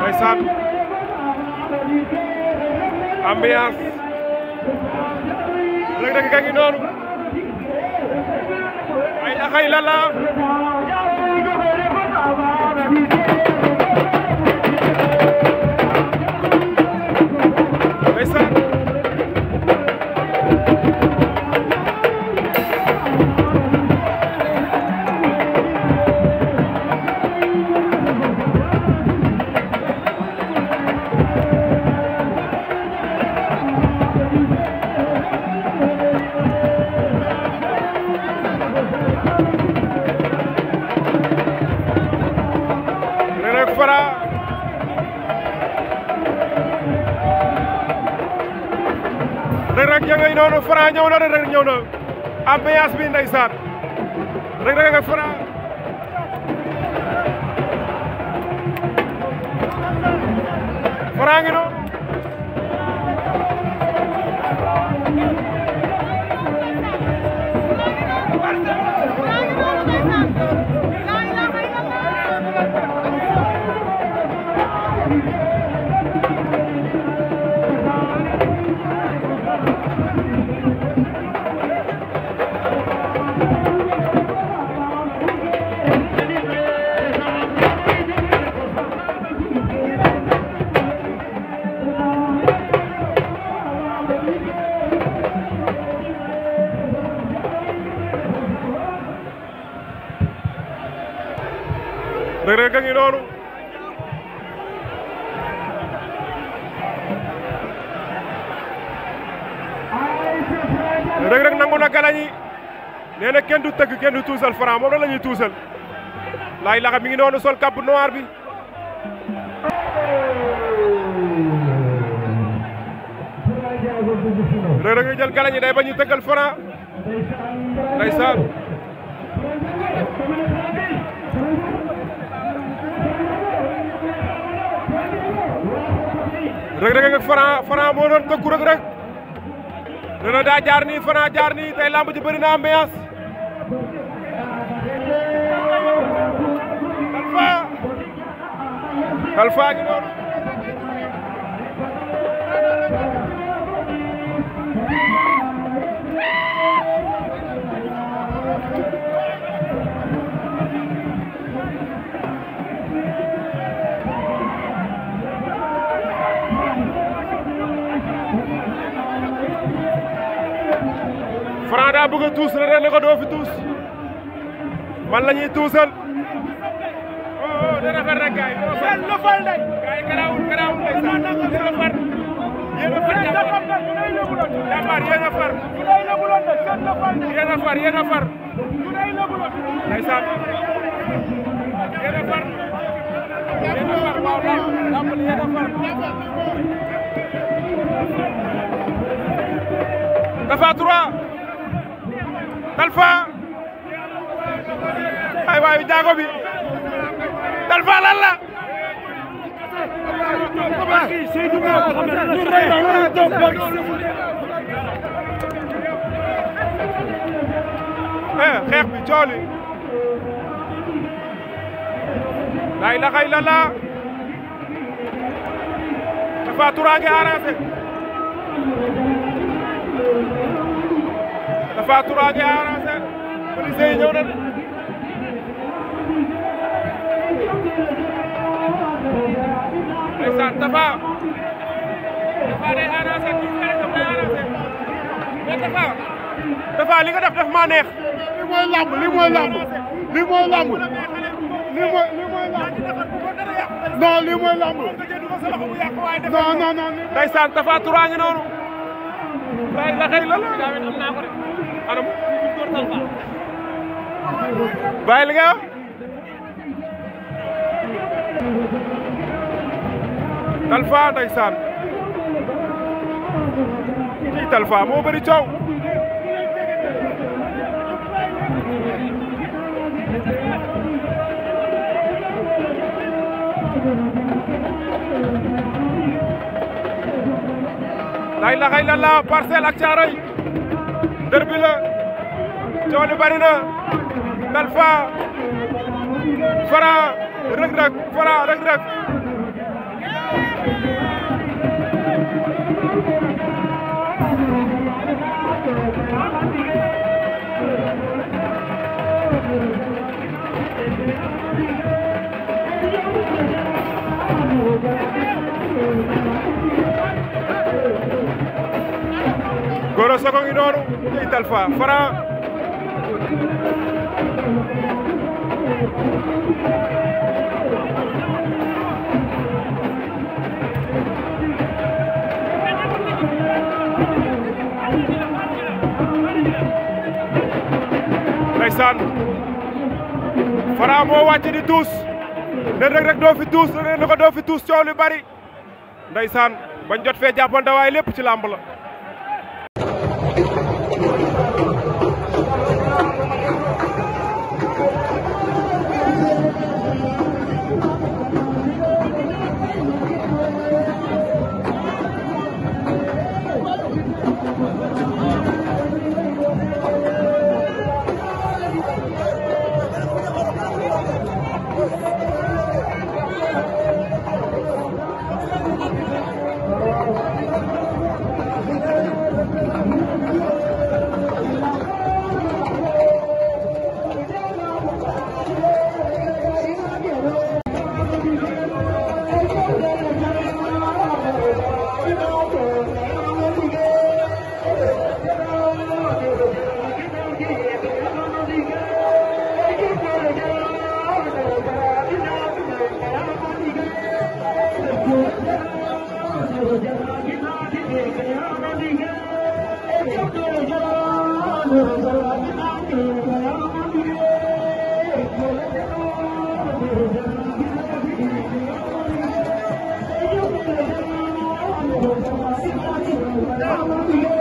ndeysaan ambiance Reug Reug ga ngi noonu ay la xay la la ndeysaan Reug Reug ja ngay noonu Franc ñëw na Reug Reug ñëw na ambiance bi ndeysaan Reug Reug ak Franc Franc ngi noonu Reug Reug a ngi noonu Reug Reug nangu na galañi nee na kenn du tëgg kenn du tuusal Franc moom la ñuy tuusal laay laxa mi ngi noonu sol cap noir bi Reug Reug jël galañi day ba ñu tëggal Franc ndeysaan Reug Reug ak Franc moo doon tëggu Reug Reug nee na daa jaar nii Franc jaar nii tey lamb ji bëri na ambiance Talfa gi noonu Franc daa bëgg a tuus Reug Reug ne ko doo fi tuus man la ñuy tuusal oh dana far rek gaay yi la fal day gaay garaawul ndeysaan dina far yéen a far jàmbaar yéen a far yéen a far ndeysaan yéen a far waaw lamb yéen a far Tapha 3 Talfa ay waay jaago bi Talfa lan la xeex bi cooli la ilaha illallah Tapha 3 ngi arrangé Tapha 3 ngi arrangé police yi ñëw na ndeysaan Tapha day arrangé kii day arrangé mais Tapha li nga def maa neex li mooy lamb non li mooy lamb non ndeysaan Tapha 3 ngi noonu bay la xëy la am naa ko de anam bay li nga wax Talfa ndeysaan kii Talfa moo bëri coow la ilaha illallah Parcelles ak Thiaroye derby la coow li bari na Talfa Franc Reug Reug Franc Reug Reug Gora Sock ngi noonu tey Talfa Franc ndeysaan Franc moo wàcc di tuus ne Reug Reug doo fi tuus ne ko doo fi tuus coow li bari ndeysaan bañ jot fee jàppante waaye lépp ci làmb la Thank you.